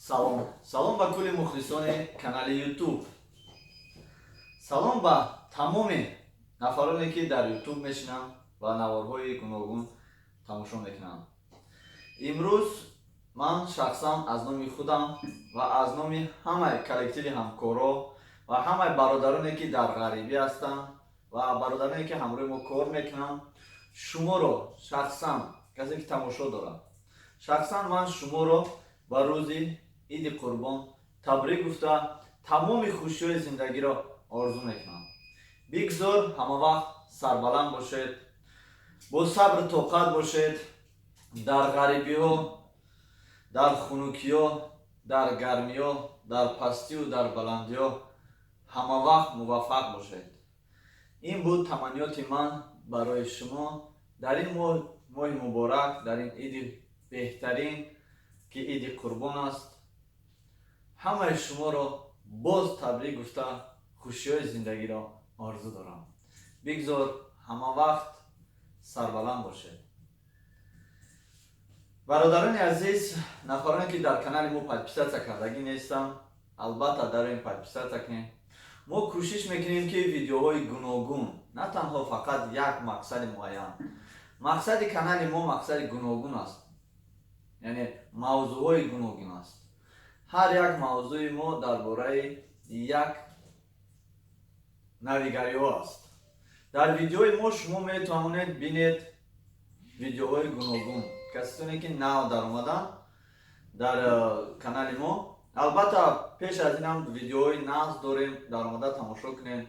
Салом, салом ба кулли мухлисони канали Ютуб, салом ба тамоми нафароне, ки дар Ютуб мешинанд ва наворҳои гуногун тамошо мекунанд. Имрӯз ман шахсан аз номи худам ва аз номи ҳамаи коллективи ҳамкоро ва ҳамаи бародароне, ки дар ғарибӣ ҳастанд, ва бародароне, ки ҳамроҳи мо кор мекунанд, шуморо шахсан, касе ки тамошо дорад, шахсан ман шуморо ба рӯзи Иди Қурбон табрик гуфта, тамоми хушиҳои зиндагиро орзу мекунам. Бигзор ҳамавақт сарбаланд бошед, бо сабру тоқат бошед, дар ғарибиҳо, дар хунукиҳо, дар гармиҳо, дар пастиву дар баландиҳо ҳамавақт муваффақ бошед. Ин буд таманниёти ман барои шумо дар ин моҳи муборак, дар ин иди беҳтарин, ки Иди Қурбон аст. Ҳамаи шуморо боз табрик гуфта, хушиҳои зиндагиро орзу дорам. Бигзор ҳама вақт сарбаланд бошед. Бародарони азиз, нафароне, ки дар канали мо подписаться кардагӣ нестанд, албатта дар ин подписаться кунед. Мо кӯшиш мекунем, ки видеоҳои гуногун, на танҳо фақат як мақсади муайян. Мақсади канали мо мақсади гуногун аст, яъне мавзӯъҳои гуногун аст. Ҳар як мавзӯи мо дар бораи як навигариҳо аст. Дар видеои мо шумо метавонед бинед видеоҳои гуногун. Касоне, ки нав даромаданд дар канали мо, албатта, пеш аз ин ҳам видеоҳои нағз дорем, даромада тамошо кунед.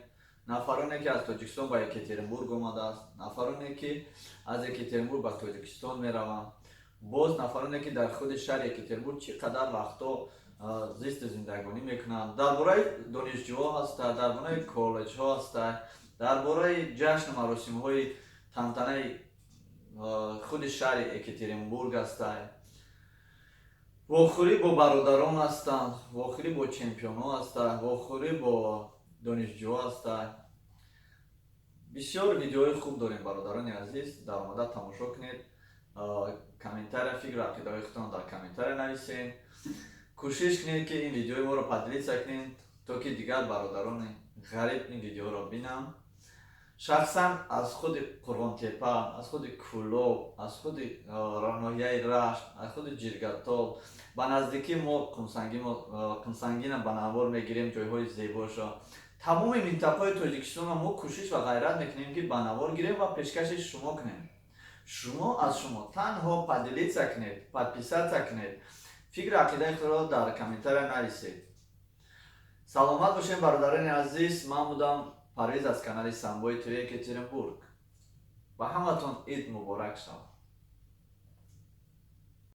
Нафароне, ки аз Тоҷикистон ба Екатеринбург омадааст, нафароне, ки аз Екатеринбург ба Тоҷикистон мераванд, боз нафароне, ки дар худи шаҳри Екатеринбург чӣ қадар вақтҳо зисту зиндагонӣ мекунанд, дар бораи донишҷӯҳо ҳаста, дар бораи коллеҷҳо ҳаста, дар бораи ҷашну маросимҳои тантанаи худи шаҳри Екатеринбург ҳаста, вохӯрӣ бо бародарон ҳастанд, вохӯрӣ бо чемпионҳо ҳаста, вохӯрӣ бо донишҷӯҳо ҳаста. Бисёр видеоҳои хуб дорем, бародарони азиз, даромада тамошо кунед. Комментария, фикру ақидаҳои худтон дар комментария нависед. Кӯшиш кунед, ки ин видеои моро поделиться кунед, то ки дигар бародарони ғариб ин видеоро бинанд. Шахсан аз худи Қурғонтепа, аз худи Кӯлоб, аз худи ноҳияи Рашт, аз худи Ҷиргатол, ба наздикӣ мо Қумсангина ба навор мегирем, ҷойҳои зебошо. Тамоми минтақаҳои Тоҷикистонро мо кӯшиш ва ғайрат мекунем, ки ба навор гирем ва пешкаши шумо кунем. Шумо, аз шумо танҳо поделиться кунед, подписаться кунед, фикру ақидаи худро дар комментария нависед. Саломат бошем, бародарони азиз. Ман будам Парвиз аз канали Самбои ТВ Екатеринбург. Ба ҳаматон ид муборак шавад.